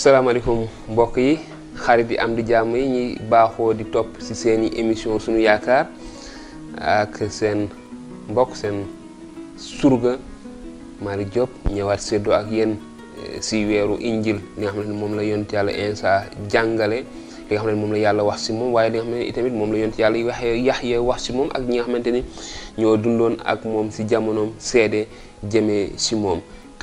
asalaamaaleykum mbokk yi xarit yi am di jàmm yi ñi baaxoo di topp ci seeni émission sunu yaakaar ak seen mbokk seen surga Malick Diop ñëwaat séddoo ak yéen ci weeru injil li nga xam ne moom la yonent yàlla Insa jàngale li nga xam ne moom la yàlla wax ci moom waaye li nga xam ne itamit moom la yonent yàlla Yaxya wax ci moom ak ñi nga xamante ni ñoo dundoon ak moom ci jamonoom seede jëmee ci moom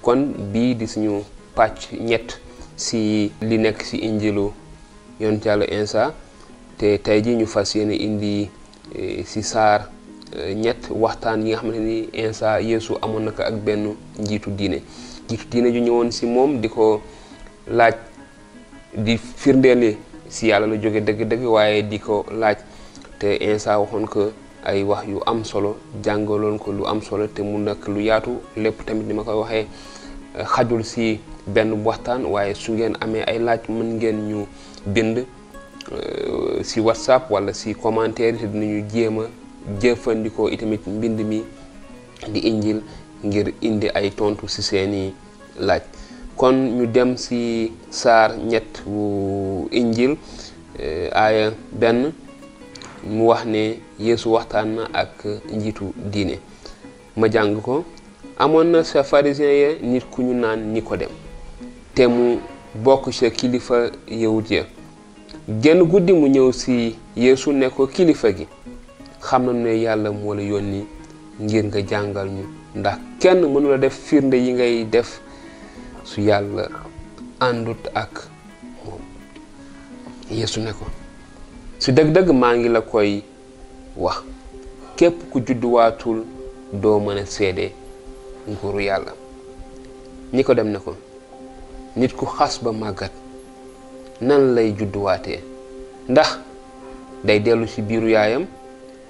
kon bii di suñu pàcc ñett ci li nekk ci injilu yonent yàlla Insa te tey ji ñu fas yéene indi ci saar ñett waxtaan yi nga xamante ni Insa Yeesu amoon na ko ak benn njiitu diine ju ñëwoon ci moom di ko laaj di firndeele ci yàlla la jóge dëgg-dëgg waaye di ko laaj te Insa waxoon ko ay wax yu am solo jàngaloon ko lu am solo te mu nekk lu yaatu lépp tamit ni ma koy waxee xajul ci benn waxtaan waaye su ngeen amee ay laaj mën ngeen ñu bind ci WhatsApp wala ci commentaire te dinañu jéem a jëfandikoo itamit mbind mi di injil ngir indi ay tontu ci seeni laaj kon ñu dem ci saar ñett wu injil aaya 1 mu wax ne Yeesu waxtaan na ak njiitu diine ma jàng ko. amoon na sa pharisien ya nit ku ñu naan Nikodem te mu bokk ca kilifa yawut ya genn guddi mu ñëw ci Yeesu ne ko kilifa gi xam na ne yàlla moo la yónni ngir nga jàngal ñu ndax kenn mënu la def firnde yi ngay def su yàlla àndut ak moom. Yeesu ne ko su dëgg-dëgg maa ngi la koy wax képp ku judduwaatul doo mën a seede nguuru yàlla. Nikodem ne ko nit ku xas ba màggat nan lay judduwaatee ndax day dellu ci biiru yaayam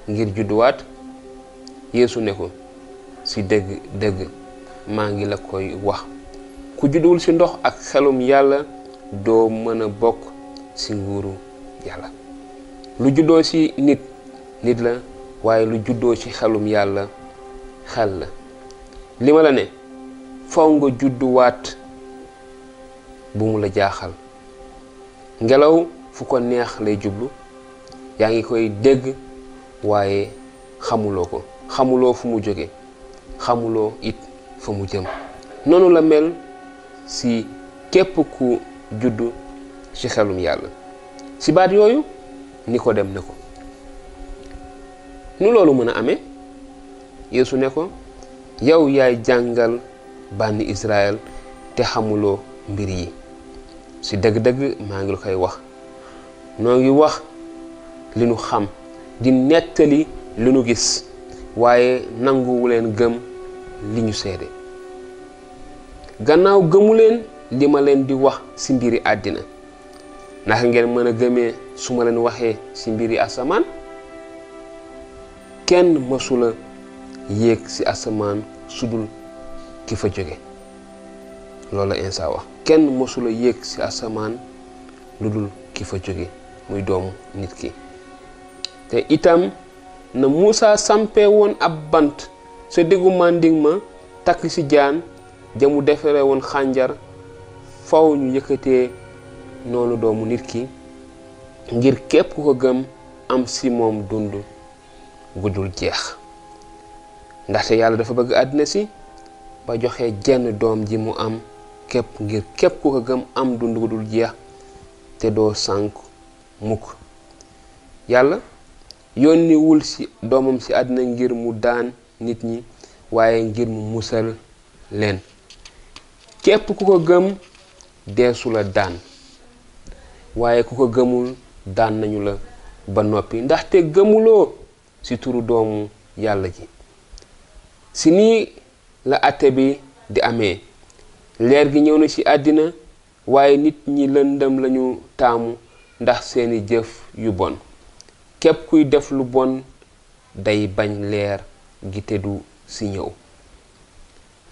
ngir judduwaat. Yeesu ne ko ci dëgg maa ngi la koy wax ku judduwul ci ndox ak xelum yàlla doo mën a bokk ci nguuru yàlla. lu juddoo ci nit la waaye lu juddoo ci xelum yàlla xel la. li ma la ne faw nga judduwaat bu mu la jaaxal ngelaw fu ko neex lay jublu yaa ngi koy dégg waaye xamuloo fu mu jóge xamuloo it fa mu jëm. noonu la mel ci képp ku juddu ci xelum yàlla. ci baat yooyu Nikodem ne ko nu loolu mën a amee. Yeesu ne ko yow yaay jàngal bànni Israël te xamuloo mbir yi. ci dëgg-dëgg maa ngi la koy wax noo ngi wax li nu xam di nettali li nu gis waaye nanguwuleen gëm li ñu seede. gannaaw gëmuleen li ma leen di wax ci mbiri àddina naka ngeen mën a gëmee su ma leen waxee ci mbiri asamaan. kenn mësula yéeg ci asamaan sudul ki fa jóge. loolu la Insa wax kenn mësula yéeg ci asamaan lu dul ki fa jóge muy doomu nit ki. te itam na Muusa sampe woon ab bant sa diggu màndiŋ ma takk ci jaan jamu defare woon xànjar faw ñu yëkkatee noonu doomu nit ki ngir képp ku ko gëm am ci moom dund gudul jeex. ndaxte yàlla dafa bëgg àddina si ba joxe jenn doom ji mu am ngir képp ku ko gëm am dund gudul jeex te doo sànk mukk. yàlla yónniwul ci doomam ci àddina ngir mu daan nit ñi waaye ngir mu musal leen. képp ku ko gëm deesu la daan waaye ku ko gëmul daan nañu la ba noppi ndaxte gëmuloo ci turu doomu yàlla ji. ci nii la àtte bi di amee leer gi ñëw na ci àddina waaye nit ñi lëndëm lañu taamu ndax seeni jëf yu bon. képp kuy def lu bon day bañ leer gi te du ci ñëw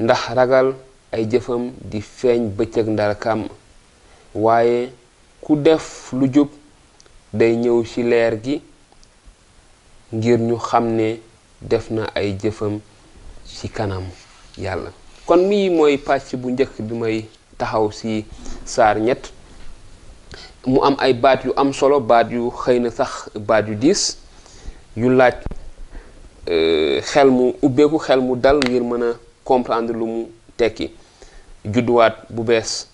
ndax ragal ay jëfam di feeñ bëccëg ndar kàmm. waaye ku def lu jub day ñëw ci leer gi ngir ñu xam ne def na ay jëfam ci kanam yàlla. kon mii mooy pàcc bu njëkk bi may taxaw ci saar ñett mu am ay baat yu am solo, baat yu xëy na sax baat yu diis yu laaj xel mu ubbeeku, xel mu dal ngir mën a comprendre lu mu tekki. judduwaat bu bees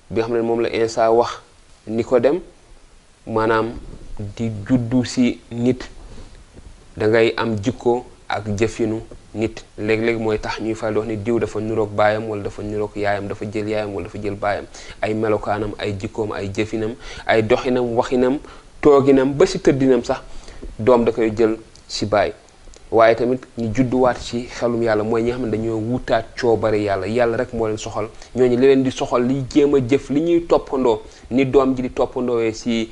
bi nga xam ne moom la Insa wax Nicodème, maanaam di juddu ci nit dangay am jikko ak jëfinu nit. léeg-léeg mooy tax ñuy faral di wax ni diw dafa niroog baayam wala dafa niroog yaayam, dafa jël yaayam wala dafa jël baayam. ay melokaanam, ay jikkoom, ay jëfinam, ay doxinam, waxinam, tooginam ba ci tëddinam sax doom da koy jël ci baay. waaye tamit ñu judduwaat ci xelum yàlla mooy ñi nga xam ne dañoo wutaat coobare yàlla, yàlla rek moo leen soxal. ñooñu li leen di soxal li jéem a jëf li ñuy toppandoo ni doom ji di toppandoowee ci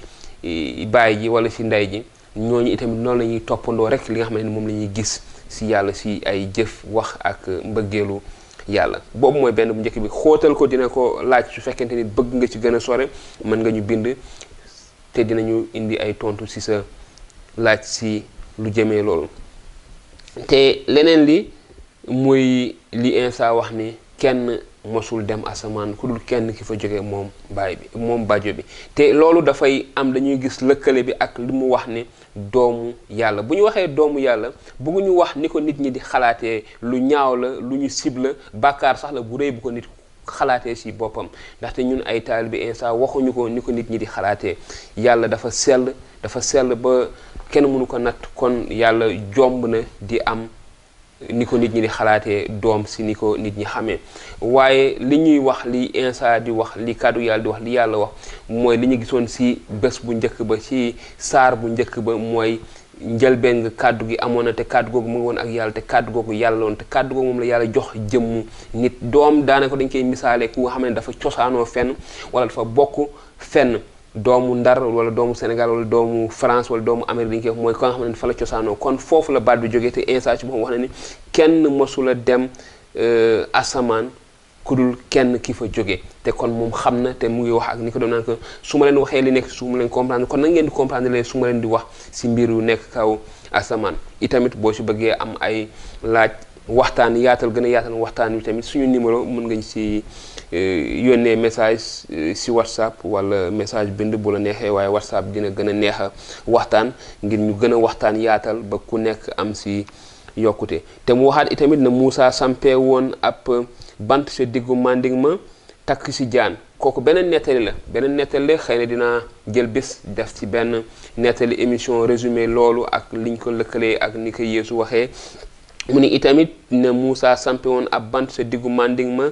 baay ji wala ci ndey ji, ñooñu itamit noonu la ñuy toppandoo rek li nga xam ne moom la ñuy gis ci yàlla ci ay jëf, wax ak mbëggeelu yàlla. boobu mooy benn bu njëkk bi. xóotal ko dina ko laaj su fekkente ni bëgg nga ci gën a sore, mën nga ñu bind te dinañu indi ay tontu ci sa laaj ci lu jëmee loolu. te leneen li muy li Insa wax ni kenn mosul dem asamaan ku dul kenn ki fa jóge moom baay bi, moom bàjjo bi. te loolu dafay am, dañuy gis lëkkale bi ak li mu wax ne doomu yàlla. bu ñu waxee doomu yàlla bëgguñu wax ni ko nit ñi di xalaatee lu ñaaw la, lu ñu sib la, bàkkaar sax la bu rëy bu ko nit xalaatee ci boppam. ndaxte ñun ay taalibe Insa waxuñu ko ni ko nit ñi di xalaatee. yàlla dafa sell ba kenn mënu ko natt. kon yàlla jomb na di am ni ko nit ñi di xalaatee doom ci ni ko nit ñi xamee. waaye li ñuy wax, li Insa di wax, li kàddu yàlla di wax, li yàlla wax mooy li ñu gisoon ci bés bu njëkk ba, ci saar bu njëkk ba, mooy njëlbeen nga kàddu gi amoon na te kàddu googu mu ngi woon ak yàlla te kàddu googu yàlla la woon te kàddu googu moom la yàlla jox jëmmu nit. doom daanaka dañ koy misaale ku nga xam ne dafa cosaanoo fenn wala dafa bokk fenn. doomu Ndar wala doomu Sénégal wala doomu France wala doomu Amérique dañ koy mooy ko nga xam ne fa la cosaanoo. kon foofu la baat bi jógee. te Insa ci boppam wax na ni kenn mosula dem asamaan ku dul kenn ki fa jóge. te kon moom xam na te mu ngi wax ak ni ko doon naan ko su ma leen waxee li nekk su ma leen comprendre kon na ngeen di comprendre leen su ma leen di wax ci mbir yu nekk kaw asamaan. itamit boo ci bëggee am ay laaj, waxtaan yaatal, gën a yaatal waxtaan wi tamit suñu numéro mën nga ci yónnee message ci WhatsApp wala message bind bu la neexee. waaye WhatsApp dina gën a neex a waxtaan ngir ñu gën a waxtaan yaatal ba ku nekk am ci yokkute. te mu waxaat itamit na Moussa sampee woon ab bant sa diggu manding ma takk ci jaan. kooku beneen nettali la, xëy na dina jël bés def ci benn nettali émission résumé loolu ak liñ ko lëkkalee ak ni ko Yeesu waxee. mu ni itamit ne Moussa sampe woon ab bant sa diggu manding ma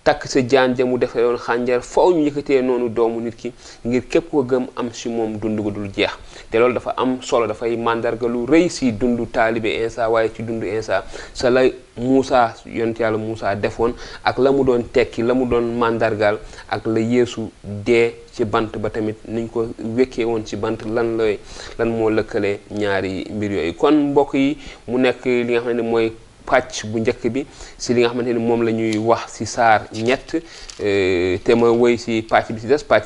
takk sa jaan ja mu defee woon xànjar. faaw ñu yëkkatee noonu doomu nit ki ngir képp ko gëm am ci moom dund gu dul jeex. te loolu dafa am solo, dafay màndarga lu rëy ci dundu taalibe Insa waaye ci dundu Insa sa la Moussa yonent yàlla Moussa defoon ak la mu doon tekki, la mu doon màndargaal ak la Yeesu dee ci bant ba tamit niñ ko wekkee woon ci bant lan moo lëkkalee ñaari mbir yooyu. kon mbokk yi mu nekk li nga xam ne mooy pàcc bu njëkk bi ci li nga xamante ni moom la ñuy wax ci saar ñett. te ma wëy ci pàcc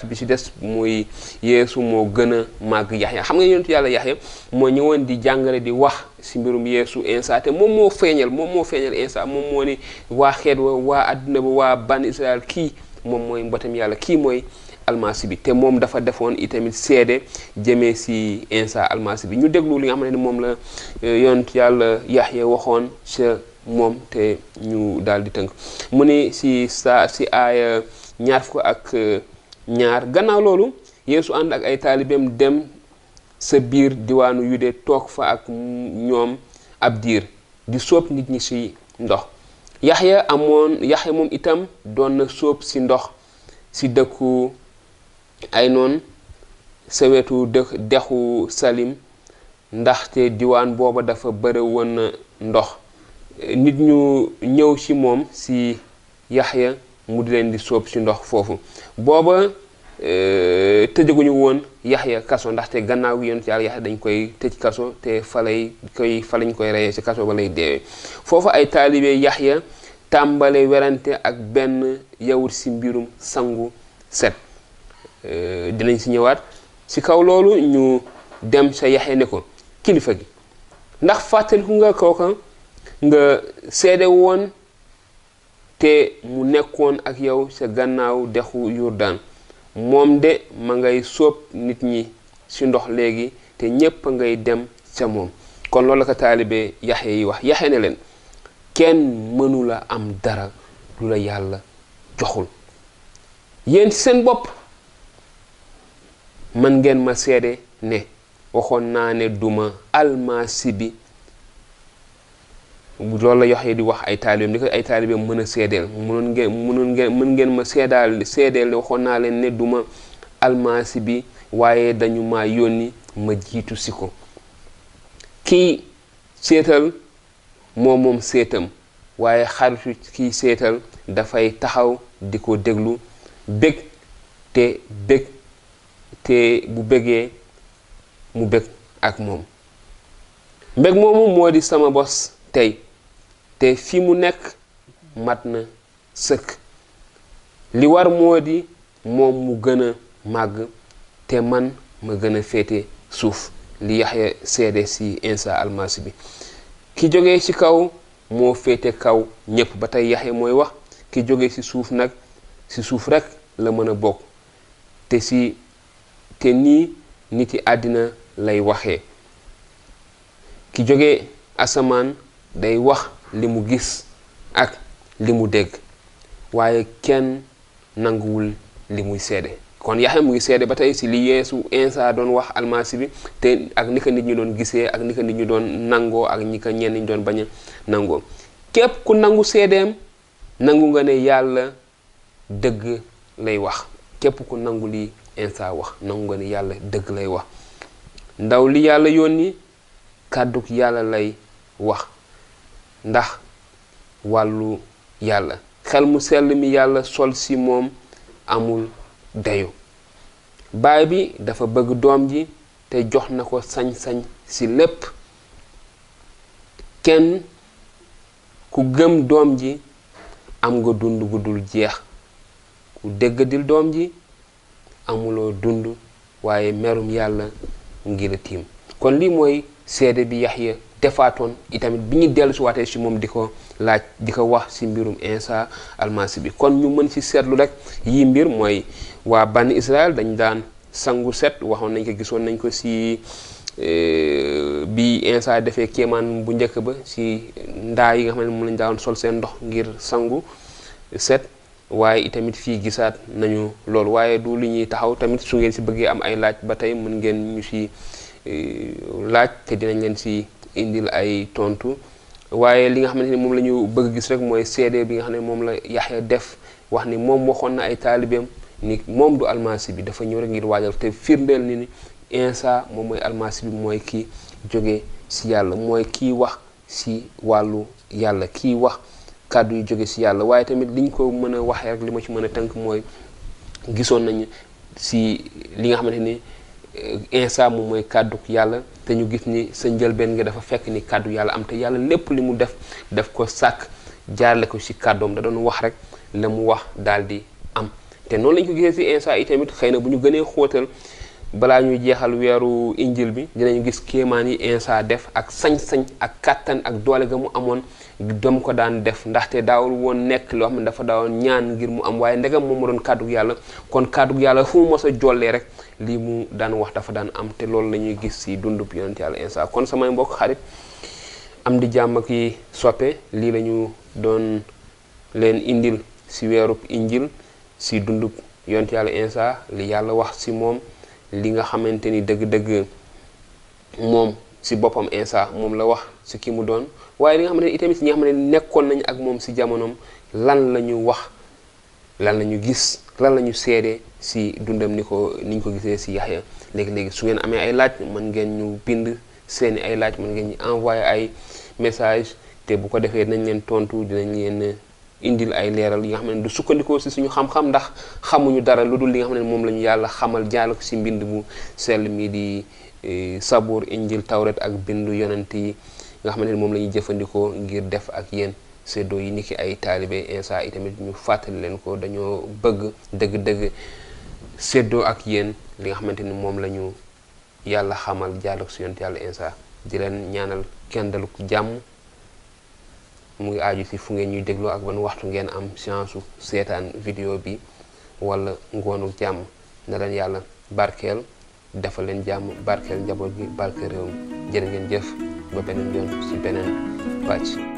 bi ci des muy Yeesu moo gën a màgg Yaxya. xam nga yonentu yàlla Yaxya moo ñëwoon di jàngale di wax ci mbirum Yeesu Insa te moom moo feeñal Insa. moom moo ni waa xeet wa, waa adduna ba, waa ban Israël, kii moom mooy mbotam yàlla, kii mooy almasi bi. te moom dafa defoon itamit seede jëmee ci Insa almasi bi. ñu déglu li nga xam ne moom la yonent yàlla Yaxya waxoon ca moom te ñu daal di tënk. mu ni ci aaya 22. gannaaw loolu Yeesu ànd ak ay taalibeem dem sa biir diwaanu Yude toog fa ak ñoom ab diir di sóob nit ñi ci ndox. Yaxya moom itam doon na sóob ci ndox ci dëkku ay noon sa wetu dexu Salim ndaxte diwaan booba dafa bëre woon ndox. nit ñu ñëw ci moom ci Yaxya mu di leen di sóob ci ndox foofu. booba tëjaguñu woon Yaxya kaso ndaxte gannaaw gi yonent yàlla Yaxya dañ koy tëj kaso te fa lañ koy reyee ci kaso ba lay deewee. foofu ay taalibe Yaxya tàmbale werante ak benn yawut ci mbirum sangu set. dinañ ci ñëwaat. ci kaw loolu ñu dem sa Yaxya ne ko kilifa gi ndax fàttaliku nga kooka nga seede woon te mu nekkoon ak yow sa gannaaw dexu Yordaan moom de ma ngay sóob nit ñi ci ndox léegi te ñépp ngay dem ca moom. kon loolu la ko taalibe Yaxya yi wax. Yaxya ne leen kenn mënula am dara lu la yàlla joxul. yéen ci seen bopp man ngeen ma seede ne waxoon naa ne duma almasi bi. loolu la Yaxya di wax ay taalibeem ni ko ay taalibeem mën a seedeel mën ngeen ma seedeel ne waxoon naa leen ne duma almasi bi waaye dañu ma yónni ma jiitu si ko. kii seetal moom seetam waaye xaritu kii seetal dafay taxaw di ko déglu bég te bu bégee mu bég ak moom. mbég moomu moo di sama bos tey te fi mu nekk mat na sëkk. li war moo di moom mu gën a màgg te man ma gën a féete suuf. li Yaxya seede ci Isa almasi bi. ki jógee ci kaw moo féete kaw ñépp. ba tey Yaxya mooy wax ki jógee ci suuf nag ci suuf rekk la mën a bokk te nii niti àddina lay waxee. ki jógee asamaan day wax li mu gis ak li mu dégg waaye kenn nanguwul li muy seede. kon Yaxya mu ngi seede ba tey ci li Yeesu Isa doon wax almasi bi te ak ni ko nit ñi doon gisee ak ni ko nit ñi doon nangoo ak ñi ko ñenn ñi doon bañ a nangoo. képp ku nangu seedeem nangu nga ne yàlla dëgg lay wax. képp ku nangu li Isa wax nangu nga ne yàlla dëgg lay wax. ndaw li yàlla yónni kàdduk yàlla lay wax ndax wàllu yàlla. xel mu sell mi yàlla sol ci moom amul dayo. baay bi dafa bëgg doom ji te jox na ko sañ-sañ ci lépp. kenn ku gëm doom ji am nga dund gu dul jeex. ku déggadil doom ji amuloo dund waaye merum yàlla ngi la tiim. kon lii mooy seede bi Yaxya defaatoon itamit bi ñu dellu si waatee ci moom di ko laaj di ko wax ci mbirum Isa almasi bi. kon ñu mën ci seetlu rek yii mbir mooy waa bani Israël dañ daan sangu set waxoon nañ ko gisoon nañ ko ci bi Isa defee kéemaan bu njëkk ba ci ndaa yi nga xam ne moom lañ daan sol seen ndox ngir sangu set. waaye itamit fii gisaat nañu loolu waaye du li ñuy taxaw tamit su ngeen ci bëggee am ay laaj ba tey mën ngeen ñu ci laaj te dinañ leen ci indil ay tontu. waaye li nga xamante ni moom la ñu bëgg gis rek mooy seede bi nga xam ne moom la Yaxya def wax ni moom waxoon na ay taalibeem ni moom du almasi bi dafa ñëw rek ngir waajal te firndeel ni Isa moom mooy almasi bi mooy kii jóge ci yàlla mooy kii wax ci wàllu yàlla kii wax kàddu yu jóge ci yàlla. waaye tamit liñ ko mën a waxee rek li ma ci mën a tënk mooy gisoon nañu ci li nga xamante ni Isa moom mooy kàdduk yàlla te ñu gis ni sa njëlbeen nga dafa fekk ni kàddu yàlla am te yàlla lépp li mu def ko sàkk jaarle ko ci kàddoom da doon wax rek la mu wax daal di am. te noonu lañ ko gisee ci Isa itamit xëy na bu ñu gënee xóotal balaa ñuy jeexal weeru injil bi dinañu gis kéemaan yi Isa def ak sañ-sañ ak kàttan ak doole ga mu amoon dem ko daan def ndaxte daawul woon nekk loo xam ne dafa daawoon ñaan ngir mu am waaye ndegam moom ma doon kàddug yàlla kon kàddug yàlla fu mu mos a jollee rek lii mu daan wax dafa daan am te loolu la ñuy gis ci dundub yonent yàlla Isa. kon samay mbokk xarit am di jàmm ak yi soppe lii la ñu doon leen indil ci weerub injil ci dundub yonent yàlla Isa li yàlla wax ci moom li nga xamante ni dëgg-dëgg moom ci boppam Isa moom la wax ci ki mu doon waaye li nga xamante ni itamit ñi nga xamante ni nekkoon nañu ak moom ci jamonoom lan la ñu wax lan la ñu gis lan la ñu seede ci dundam niñ ko gisee ci Yaxya. léegi su ngeen amee ay laaj mën ngeen ñu bind seeni ay laaj mën ngeen ñu envoyer ay message te bu ko defee dinañ leen tontu dinañ leen indil ay leeral yi nga xam ne du sukkandikoo ci suñu xam-xam ndax xamuñu dara lu dul li nga xam ne moom la ñu yàlla xamal jaal ko ci mbind bu sell mi di sabuur injil tawret ak bindu yonent yi nga xamante ne moom la ñuy jëfandikoo ngir def ak yéen séddoo yi niki ay taalibe Isa itamit ñu fàttali leen ko dañoo bëgg dëgg-dëgg séddoo ak yéen li nga xamante ni moom la ñu yàlla xamal jàll ci yonent yàlla Isa di leen ñaanal kenn dalu jàmm mu ngi aaju ci fu ngeen ñuy dégloo ak ban waxtu ngeen am chance su seetaan vidéo bi wala ngoonu jàmm na leen yàlla barkeel defal leen jàmm barkeel njaboot gi barkeel réew mi jërë ngeen jëf ba beneen yoon si beneen pàcc